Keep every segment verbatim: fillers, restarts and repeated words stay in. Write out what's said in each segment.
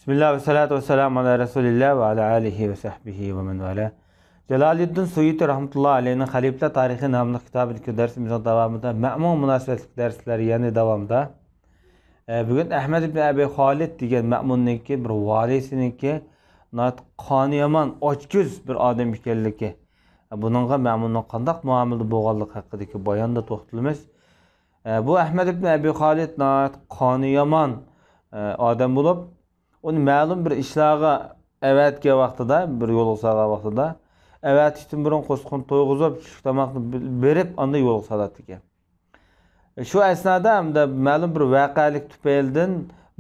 بىسمىللا ۋەسسالاتۇ ۋەسسالامۇ ئالا رەسۇلىللا ۋە ئالا ئالىھى ۋە سەھبىھى ۋە مەن ۋالا. جالالىدىن سۇيۇتى رەھمەتۇللا ئەلەيھنىڭ خەلىپىلەر تارىخى ناملىق كىتابىدىكى دەرسىمىزنىڭ داۋامىدا مەمۇن مۇناسىۋەتلىك دەرسلەر يەنە داۋامىدا. ئە، بۈگۈن ئەھمەد ئىبن ئەبى خالىد دېگەن مەمۇننىڭكى بىر ۋالىسىنىڭكى ناھايىتى قانى يامان، ئاچكۆز بىر ئادەم ئىكەنلىكى، بۇنىڭغا مەمۇننىڭ قانداق مۇئامىلىدە بولغانلىقى ھەققىدىكى باياندا توختىلىمىز. ئە، بۇ ئەھمەد ئىبن ئەبى خالىد ناھايىتى قانى يامان، ئە، ئادەم بولۇپ، ئۇنى مەلۇم بىر ئىشلارغا ئەۋەتكەن ۋاقتىدا، بىر يولغا سالغان ۋاقتىدا، ئەۋەتىشتىن بۇرۇن قوسۇقىنى تويغۇزۇپ، چۈشلۈك تاماقنى بېرىپ، ئاندىن يولغا سالاتتىكەن. شۇ ئەسنادا ھەمدە مەلۇم بىر ۋەقەلىك تۈپەيلىدىن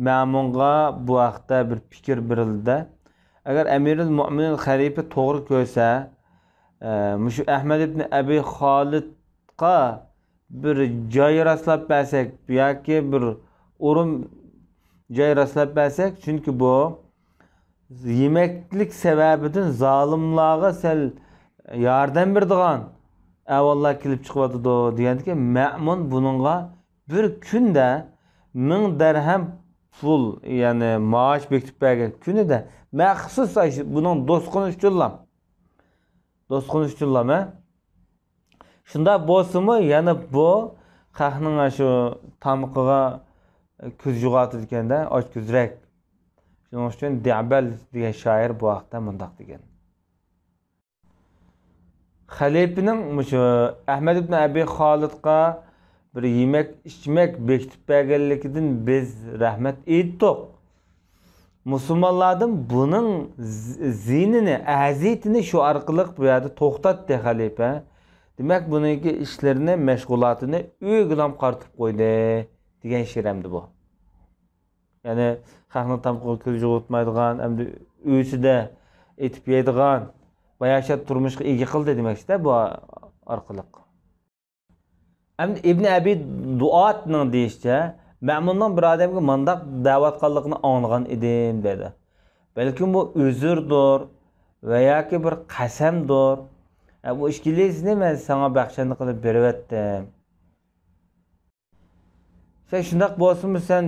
مەمۇنغا بۇ ھەقتە بىر پىكىر بېرىلدى. ئەگەر ئەمىرۇل مۆمىنىن خەلىپە توغرا كۆرسە، ئە، مۇشۇ ئەھمەد ئىبن ئەبى خالىدقا بىر جاي راسلاپ بەرسەك ياكى بىر ئورۇن جاي راسلاپ بەرسەك، چۈنكى بۇ يېمەكلىك سەۋەبىدىن زالىملارغا سەل ياردەم بېرىدىغان ئەھۋاللار كېلىپ چىقىۋاتىدۇ دېگەندىكىن، مەمۇن بۇنىڭغا بىر كۈندە مىڭ دەرھەم پۇل، يەنى مائاش بېكىتىپ بەرگەن كۈنىدە مەخسۇس ئاشۇ بۇنىڭ دوستخۇنى ئۈچۈنلا، دوستخۇنى ئۈچۈنلا مەن شۇنداق بولسىمۇ، يەنە بۇ خەقنىڭ شۇ تامىقىغا كۆز يوغىنىتىدىكەن-دە، ئاچكۆزرەك. شۇنىڭ ئۈچۈن دىئبەل دېگەن شائىر بۇ ھەقتە مۇنداق دېگەن. خەلىپىنىڭ مۇشۇ ئەھمەد ئىبن ئەبى خالىدقا بىر يېمەك-ئىچمەك بېكىتىپ بەرگەنلىكىدىن بىز رەھمەت ئېيتتۇق. مۇسۇلمانلاردىن بۇنىڭ زى-، زىيىنىنى، ئەزىيىتىنى شۇ ئارقىلىق بۇ يەردە توختاتتى خەلىپە. دېمەك، بۇنىڭكى ئىشلىرىنى، مەشغۇلاتىنى ئۆيىگىلا قارىتىپ قويدى دېگەن شېئىر ئەمدى بۇ. يەنى خەقنىڭ تامىقىغا كۆز يوغىنىتمايدىغان، ئەمدى ئۆيىسىدە ئېتىپ يەيدىغان، باياشات تۇرمۇشقا ئىگە قىلدى دېمەكچىدە بۇ ئارقىلىق. ئەمدى ئىبن ئەبى دۇئاتنىڭ دېيىشىچە، مەمۇننىڭ بىر ئادەمگە مانداق دەۋاتقانلىقىنى ئاڭلىغان ئىدىم، دەيدۇ. بەلكىم بۇ ئۆزۈردۇر ۋە ياكى بىر قەسەمدۇر. ئە، بۇ ئىككىلىسىنى مەن ساڭا بەخشەندە قىلىپ بېرىۋەتتىم. سەن شۇنداق بولسىمۇ، سەن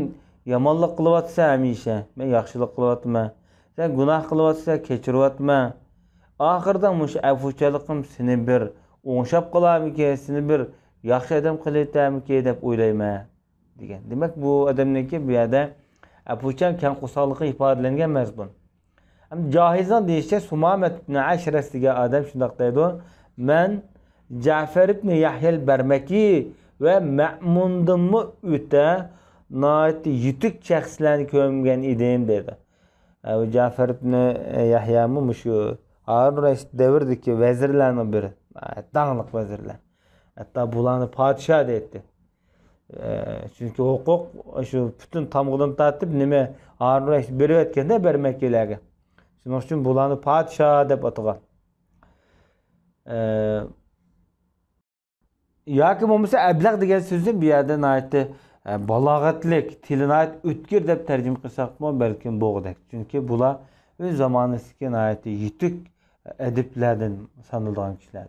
يامانلىق قىلىۋاتىسەن ھەمىشە، مەن ياخشىلىق قىلىۋاتىمەن. سەن گۇناھ قىلىۋاتىسەن، كەچۈرۈۋاتىمەن. ئاخىرىدا مۇشۇ ئەپۇچانلىقىم سېنى بىر ئوڭشاپ قالارمىكىن، سېنى بىر ياخشى ئادەم قىلىۋېتەرمىكىن دەپ ئويلايمەن، دېگەن. دېمەك، بۇ ئادەمنىڭكى بۇ يەردە ئەپۇچان، كەڭ قورساقلىقى ئىپادىلەنگەن مەزمۇن. ئەمدى جاھىزنىڭ دېيىشىچە، سۇمامەت ئىبن ئەشرەس دېگەن ئادەم شۇنداق دەيدۇ، مەن جەفەر ئىبن يەھيەل بەرمەكى ۋە مەمۇندىنمۇ ئۆتە ناھايىتى يېتىك شەخسلەرنى كۆرمىگەن ئىدىم، دەيدۇ. ئە، بۇ جەفەر ئىبن يەھيەمۇ مۇشۇ ھارۇن رەشىد دەۋرىدىكى ۋەزىرلەرنىڭ بىرى، داڭلىق ۋەزىرلەر. ھەتتا بۇلارنى پادىشاھ دەيتتى. ئە، چۈنكى ھوقۇق شۇ پۈتۈن تامغىدىن تارتىپ نېمە ھارۇن رەشىد بېرىۋەتكەندە بەرمەككىلەرگە. شۇنىڭ ئۈچۈن بۇلارنى پادىشاھ دەپ ئاتىغان. ئە، ياكى بولمىسا ئەبلەغ دېگەن سۆزنى بۇ يەردە ناھايىتى، ئە، بالاغەتلىك، تىلى ناھايىتى ئۆتكۈر دەپ تەرجىمە قىلساقمۇ بەلكىم بولغۇدەك. چۈنكى بۇلار ئۆز زامانىسىدىكى ناھايىتى يېتىك ئەدىبلەردىن سانىلىدىغان كىشىلەر.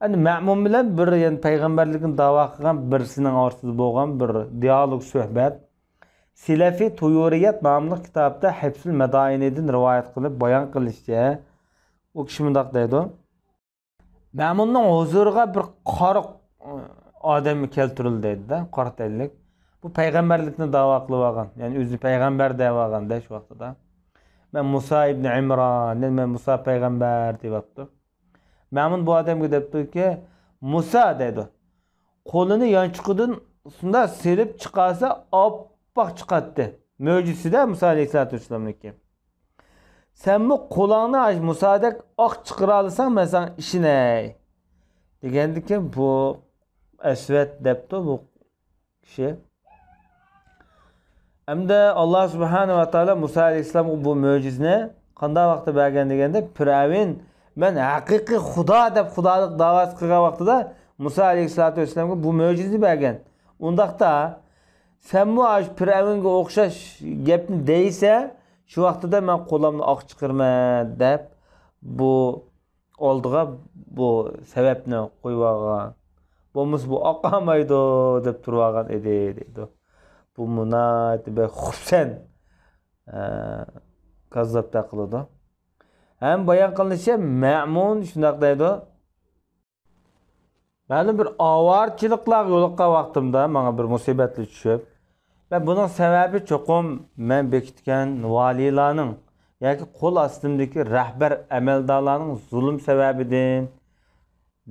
ئەمدى مەمۇن بىلەن بىر، يەنى پەيغەمبەرلىكنى داۋا قىلغان بىرسىنىڭ ئارىسىدا بولغان بىر دىئالوگ سۆھبەت سىلەفى تۇيۇرىيەت ناملىق كىتابتا ھەبسۇل مەدائىنىدىن رىۋايەت قىلىپ بايان قىلىشىچە، ئۇ كىشى مۇنداق دەيدۇ. مەمۇننىڭ ھۇزۇرىغا بىر قارا ئادەم كەلتۈرۈلدى دەيدۇ-دە، قارا تەنلىك. بۇ پەيغەمبەرلىكنى داۋا قىلىۋالغان، يەنى ئۆزىنى پەيغەمبەر دەۋالغاندا شۇ ۋاقتىدا. مەن مۇسا ئىبنى ئىمران، يەنى مەن مۇسا پەيغەمبەر دەۋاپتۇ. مەمۇن بۇ ئادەمگە دەپتۇكى، مۇسا دەيدۇ. قولىنى يانچۇقىدىن شۇنداق سېلىپ چىقارسا، ئاپئاق چىقاتتى. مۆجىزىدە مۇسا ئەلەيھىسسالاتۇ ۋەسسالامنىڭكى. سەنمۇ قولۇڭنى ئاش مۇسادەك ئاق چىقىرالىساڭ، مەن ساڭا ئىشىنەي. دېگەندىكىن بۇ ئەسۋەد دەپتۇ بۇ كىشى. ئەمدى ئاللا سۇبھانەھۇ ۋە تائالا مۇسا ئەلەيھىسسالامغا بۇ مۆجىزىنى قانداق ۋاقىتتا بەرگەن دېگەندە، پىرئەۋن مەن ھەقىقىي خۇدا دەپ خۇدالىق داۋاسى قىلغان ۋاقتىدا مۇسا ئەلەيھىسسالاتۇ ۋەسسالامغا بۇ مۆجىزىنى بەرگەن. ئۇنداقتا سەنمۇ ئاشۇ پىرئەۋنگە ئوخشاش گەپنى دەيسەن، شۇ ۋاقتىدا مەن قولۇمنى ئاق چىقىرىمەن دەپ بۇ ئالدىغا بۇ سەۋەبنى قويۇۋالغان. بولمىسا بۇ ئاقارمايدۇ دەپ تۇرۇۋالغان ئىدى دەيدۇ. بۇ ناھايىتى بەك خۇپسەن ئە، كاززاپتەك قىلىدۇ. ھەم بايان قىلىنىشىچە، مەمۇن شۇنداق دەيدۇ. مەلۇم بىر ئاۋارىچىلىقلارغا يولۇققان ۋاقتىمدا ماڭا بىر مۇسىبەتلەر چۈشۈپ، ۋە بۇنىڭ سەۋەبى چوقۇم مەن بېكىتكەن ۋالىيلارنىڭ ياكى قول ئاستىمدىكى رەھبەر ئەمەلدارلارنىڭ زۇلۇم سەۋەبىدىن،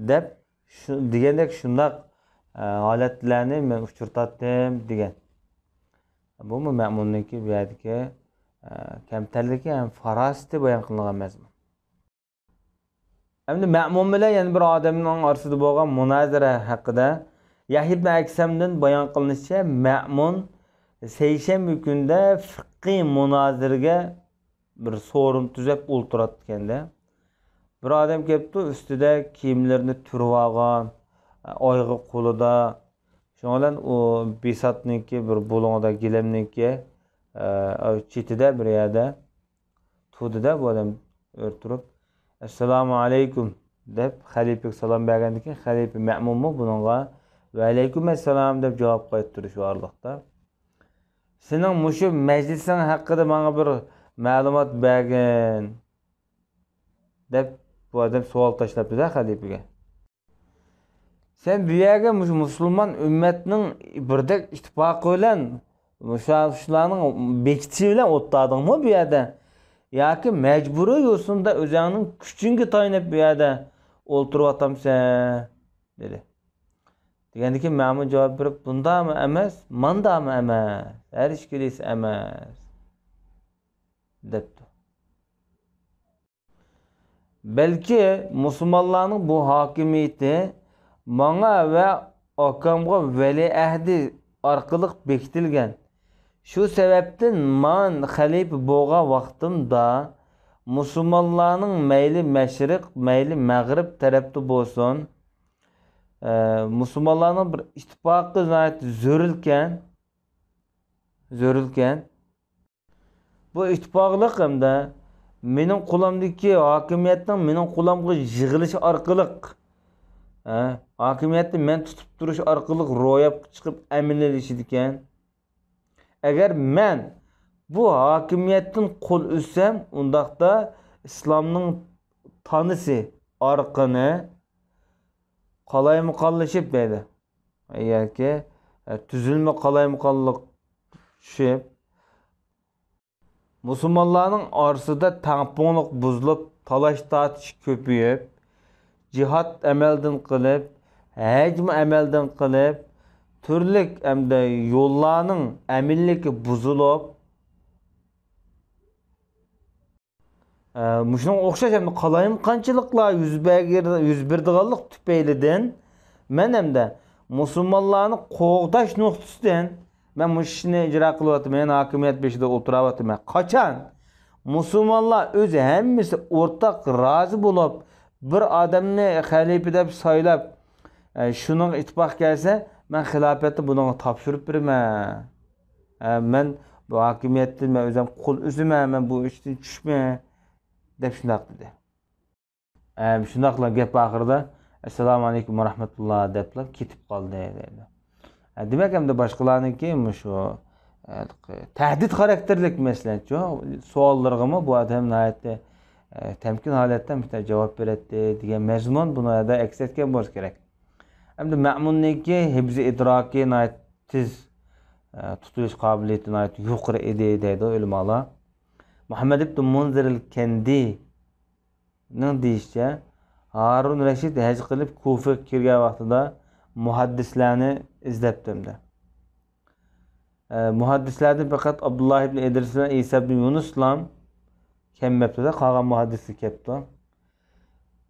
دەپ، شۇ، دېگەندەك شۇنداق، ئە، ھالەتلەرنى مەن ئۇچرىتاتتىم، دېگەن. بۇمۇ مەمۇننىڭكى بۇ يەردىكى، ئە، كەمتەرلىكى ھەم پاراسىتى بايان قىلىنغان مەزمۇن. ئەمدى مەمۇن بىلەن يەنە بىر ئادەمنىڭ ئارىسىدا بولغان مۇنازىرە ھەققىدە. يەھيا ئىبن ئەكسەمدىن بايان قىلىنىشىچە، مەمۇن سەيشەنبە كۈندە فىقھىي مۇنازىرىگە بىر سورۇن تۈزەپ ئولتۇراتتىكەندە، بىر ئادەم كەپتۇ، ئۈستىدە كىيىملىرىنى تۈرۈۋالغان، ئايىغى قولىدا. شۇنىڭ بىلەن ئۇ بىساتنىڭكى بىر بۇلۇڭىدا، گىلەمنىڭكى، ئە، چېتىدە بىر يەردە تۇردى-دە بۇ ئادەم ئۆرە تۇرۇپ، «ئەسسالامۇ ئەلەيكۇم» دەپ خەلىپىگە سالام بەرگەندىن كېيىن، خەلىپە مەمۇنمۇ بۇنىڭغا، «ۋەئەلەيكۇم ئەسسالام» دەپ جاۋاب قايتۇردى شۇ ئارىلىقتا. «سېنىڭ مۇشۇ مەجلىسىڭ ھەققىدە ماڭا بىر مەلۇمات بەرگىن» دەپ بۇ ئادەم سوئال تاشلاپتۇ-دە خەلىپىگە. «سەن بۇ يەرگە مۇشۇ مۇسۇلمان ئۈممەتنىڭ بىردەك ئىتتىپاقى بىلەن، مۇشۇ، شۇلارنىڭ بېكىتىشى بىلەن ئولتۇردۇڭمۇ بۇ يەردە؟ ياكى مەجبۇرىي يوسۇندا ئۆزۈڭنىڭ كۈچۈڭگە تايىنىپ بۇ يەردە ئولتۇرۇۋاتامسەن؟» دېدى. دېگەندىكىن مەمۇن جاۋاب بېرىپ، «بۇنداقمۇ ئەمەس، مانداقمۇ ئەمەس، ھەر ئىككىلىسى ئەمەس» دەپتۇ. بەلكى مۇسۇلمانلارنىڭ بۇ ھاكىمىيىتى ماڭا ۋە ئاكامغا ۋەلىئەھدى ئارقىلىق بېكىتىلگەن. شۇ سەۋەبتىن مەن خەلىپە بولغان ۋاقتىمدا مۇسۇلمانلارنىڭ مەيلى مەشرىق، مەيلى مەغرىب تەرەپتە بولسۇن، ئە، مۇسۇلمانلارنىڭ بىر ئىتتىپاقى ناھايىتى زۆرۈركەن، زۆرۈركەن. بۇ ئىتتىپاقلىق ھەمدە مېنىڭ قولۇمدىكى ھاكىمىيەتنىڭ مېنىڭ قولۇمغا يىغىلىشى ئارقىلىق، ھە، ھاكىمىيەتنى مەن تۇتۇپ تۇرۇش ئارقىلىق روياپقا چىقىپ ئەمەلىيلىشىدىكەن. ئەگەر مەن بۇ ھاكىمىيەتتىن قول ئۈزسەم، ئۇنداقتا ئىسلامنىڭ تانىسى، ئارقىنى قالايمىقانلىشىپ دەيدۇ. ياكى، ئە، تۈزۈلمە قالايمىقانلىق چۈشۈپ، مۇسۇلمانلارنىڭ ئارىسىدا تەڭپۇڭلۇق بۇزۇلۇپ، تالاش-تارتىش كۆپىيىپ، جىھاد ئەمەلدىن قېلىپ، ھەجمۇ ئەمەلدىن قېلىپ، تۈرلۈك ئەمدى يوللارنىڭ ئەمىنلىكى بۇزۇلۇپ، ئە، مۇشۇنىڭغا ئوخشاش ھەمدە قالايمىقانچىلىقلار يۈز بەرگىر-، يۈز بېرىدىغانلىق تۈپەيلىدىن مەن ھەمدە مۇسۇلمانلارنى قوغداش نۇقتىسىدىن مەن مۇشۇ ئىشنى ئىجرا قىلىۋاتىمەن، ھاكىمىيەت بېشىدا ئولتۇراۋاتىمەن. قاچان مۇسۇلمانلار ئۆزى ھەممىسى ئورتاق رازى بولۇپ، بىر ئادەمنى خەلىپە دەپ سايلاپ، ئە، شۇنىڭغا ئىتتىپاق كەلسە، مەن خىلاپەتنى بۇنىڭغا تاپشۇرۇپ بېرىمەن. ئە، مەن بۇ ھاكىمىيەتتىن مەن ئۆزۈم قول ئۈزىمەن، مەن بۇ ئىشتىن چۈشىمەن، دەپ شۇنداق دېدى. ئە، شۇنداقلا گەپ ئاخىرىدا، «ئەسسالامۇ ئەلەيكۇم ۋە رەھمەتۇللا» دەپلا كېتىپ قالدى، دەيدۇ. ئە، دېمەك، ئەمدى باشقىلارنىڭكى مۇشۇ، ئە، تەھدىت خاراكتېرلىك، مەسىلەنچۇ، سوئاللىرىغىمۇ بۇ ئادەم ناھايىتى، ئە، تەمكىن ھالەتتە مۇشۇنداق جاۋاب بېرەتتى دېگەن مەزمۇن بۇنىڭ يەردە ئەكس ئەتكەن بولسا كېرەك. ئەمدى مەمۇننىڭكى ھىپزى ئىدراكى ناھايىتى تېز، ئە، تۇتۇۋېلىش قابىلىيىتى ناھايىتى يۇقىرى ئىدى، دەيدۇ ئۆلىمالار. مۇھەممەد ئىبن مۇنزىر ئەل كەندىنىڭ دېيىشىچە، ھارۇن رەشىد ھەج قىلىپ كۇفىغا كىرگەن ۋاقتىدا مۇھەددىسلەرنى ئىزدەپتۇ ئەمدى. ئە، مۇھەددىسلەردىن پەقەت ئابدۇللا ئىبن ئىدرىس بىلەن ئىسا ئىبن يۇنۇسلام كەلمەپتۇ-دە، قالغان مۇھەددىسلەر كەپتۇ.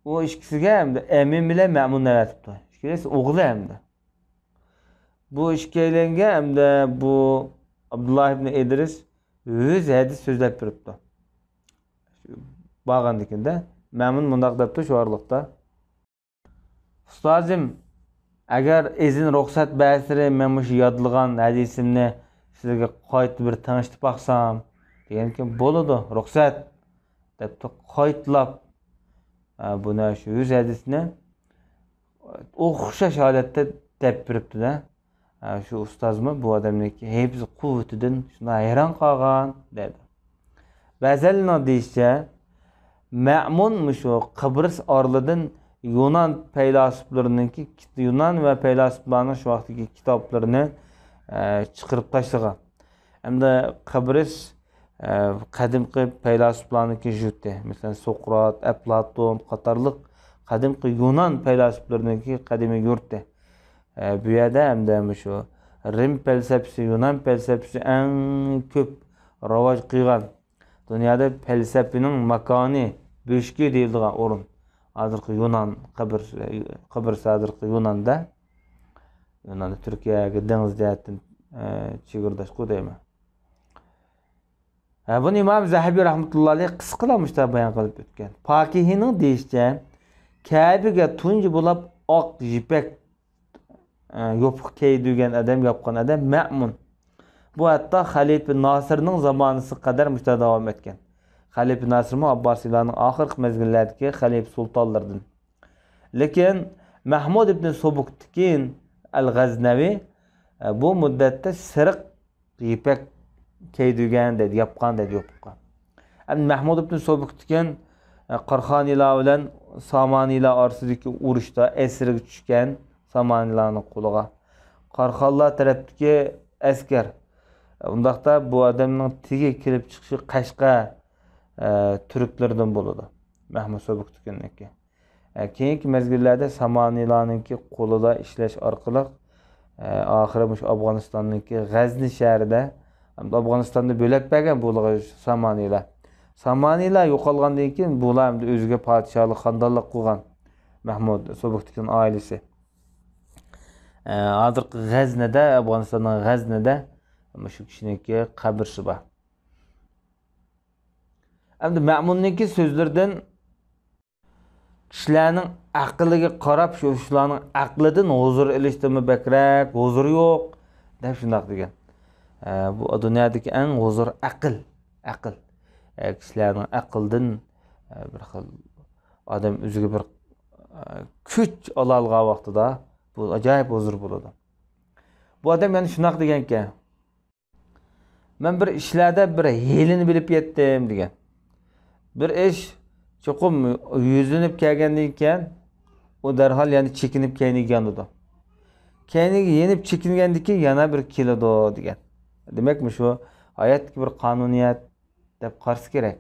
ئۇ ئىككىسىگە ئەمدى ئەمىن بىلەن مەمۇن ئەۋەتىپتۇ. ئىككىلىسى ئوغلى ئەمدى. بۇ ئىككىيلەنگە ئەمدى بۇ ئابدۇللا ئىبن ئىدرىس ئۆز ھەدىس سۆزلەپ بېرىپتۇ. بارغاندىكىن-دە، مەمۇن مۇنداق دەپتۇ شۇ ئارىلىقتا. ئۇستازىم، ئەگەر ئىزىن رۇخسەت بەرسىلى، مەن مۇشۇ يادلىغان ھەدىسىمنى سىلەرگە قايتا بىر تەڭشىتىپ باقسام، دېگەنكىن، بولىدۇ، رۇخسەت، دەپتۇ قايتىلاپ. ئە، بۇنى شۇ يۈز ھەدىسنى ئوخشاش ھالەتتە دەپ بېرىپتۇ-دە. ئە، شۇ ئۇستازمۇ بۇ ئادەمنىڭكى ھىپز قۇۋۋىتىدىن شۇنداق ھەيران قالغان، دەيدۇ. بەزىلەرنىڭ دېيىشىچە، مەمۇن مۇشۇ قىبرىس ئارىلىدىن يۇنان پەيلاسوپلىرىنىڭكى، يۇنان ۋە پەيلاسوپلارنىڭ شۇ ۋاقىتتىكى كىتابلىرىنى، ئە، چىقىرىپ تاشلىغان. ئەمدى قىبرىس، ئە، قەدىمكى پەيلاسوپلارنىڭكى يۇرتى. مەسىلەن، سوقرات، ئەپلاتون قاتارلىق قەدىمكى يۇنان پەيلاسوپلىرىنىڭكى قەدىمىي يۇرتى. ئە، بۇ يەردە ئەمدى مۇشۇ رىم پەلسەپىسى، يۇنان پەلسەپىسى ئەڭ كۆپ راۋاج قىلغان، دۇنيادا پەلسەپىنىڭ ماكانى، بۆشۈكى دېيىلىدىغان ئورۇن. ھازىرقى يۇنان، قىبر-، قىبرىس ھازىرقى يۇناندا. يۇناندا تۈركىيەگە دېڭىز جەھەتتىن، ئە، چېگرىداشقۇ دەيمەن. ھە، بۇنى ئىمام زەھەبى رەھمەتۇللا ئەلەيھ قىسقىلا مۇشۇنداق بايان قىلىپ ئۆتكەن. پاكىھىنىڭ دېيىشىچە، كەبىگە تۇنجى بولاپ ئاق يىپەك، ئە، يوپۇق كىيدۈرگەن ئادەم، ياپقان ئادەم مەمۇن. بۇ ھەتتا خەلىپە ناسىرنىڭ زامانىسىغا قەدەر مۇشۇنداق داۋام ئەتكەن. خەلىپە ناسىرمۇ ئابباسىيلارنىڭ ئاخىرقى مەزگىللەردىكى خەلىپە سۇلتانلىرىدىن. لېكىن مەھمۇد ئىبن سۇبۇكتىكىن ئەل غەزنەۋى، ئە، بۇ مۇددەتتە سېرىق يىپەك كىيدۈرگەن دەيدۇ، ياپقان دەيدۇ يوپۇققا. ئەمدى مەھمۇد ئىبن سۇبۇكتىكىن، ئە، قاراخانىيلار بىلەن سامانىيلار ئارىسىدىكى ئۇرۇشتا ئەسىرگە چۈشكەن سامانىيلارنىڭ قولىغا. قاراخانلار تەرەپتىكى ئەسكەر. ئۇنداقتا بۇ ئادەمنىڭ تېگى كېلىپ چىقىشى قەشقەر، ئە، تۈركلىرىدىن بولىدۇ. مەھمۇد سۇبۇكتىكىننىڭكى. ئە، كېيىنكى مەزگىللەردە سامانىيلارنىڭكى قولىدا ئىشلەش ئارقىلىق، ئە، ئاخىرى مۇشۇ ئافغانىستاننىڭكى غەزنى شەھىرىدە، ئەمدى ئافغانىستاننى بۆلەپ بەرگەن بۇلارغا سامانىيلار. سامانىيلار يوقالغاندىن كېيىن بۇلار ئەمدى ئۆزىگە پادىشاھلىق، خانىدانلىق قىلغان مەھمۇد سۇبۇكتىكىن ئائىلىسى. ئە، ھازىرقى غەزنىدە، ئافغانىستاننىڭ غەزنىدە مۇشۇ كىشىنىڭكى قەبرىسى بار. ئەمدى مەمۇننىڭكى سۆزلىرىدىن كىشىلەرنىڭ ئەقلىگە قاراپ، شۇ، شۇلارنىڭ ئەقلىدىن ھۇزۇر ئېلىشتىنمۇ بەكرەك ھۇزۇر يوق، دەپ شۇنداق دېگەن. ئە، بۇ دۇنيادىكى ئەڭ ھۇزۇر ئەقىل، ئەقىل. ئە، كىشىلەرنىڭ ئەقلىدىن، ئە، بىر خىل ئادەم ئۆزىگە بىر، ئە، كۈچ ئالالىغان ۋاقتىدا بۇ ئاجايىپ ھۇزۇر بولىدۇ. بۇ ئادەم يەنە شۇنداق دېگەنكەن. مەن بىر ئىشلاردا بىر ھىيلىنى بىلىپ يەتتىم، دېگەن. بىر ئىش چوقۇم يۈزلىنىپ كەلگەندىن كېيىن، ئۇ دەرھال يەنە چېكىنىپ كەينىگە يانىدۇ. كەينىگە يېنىپ چېكىنگەندىن كېيىن يەنە بىر كېلىدۇ، دېگەن. دېمەك، مۇشۇ ھاياتتىكى بىر قانۇنىيەت دەپ قارىسا كېرەك.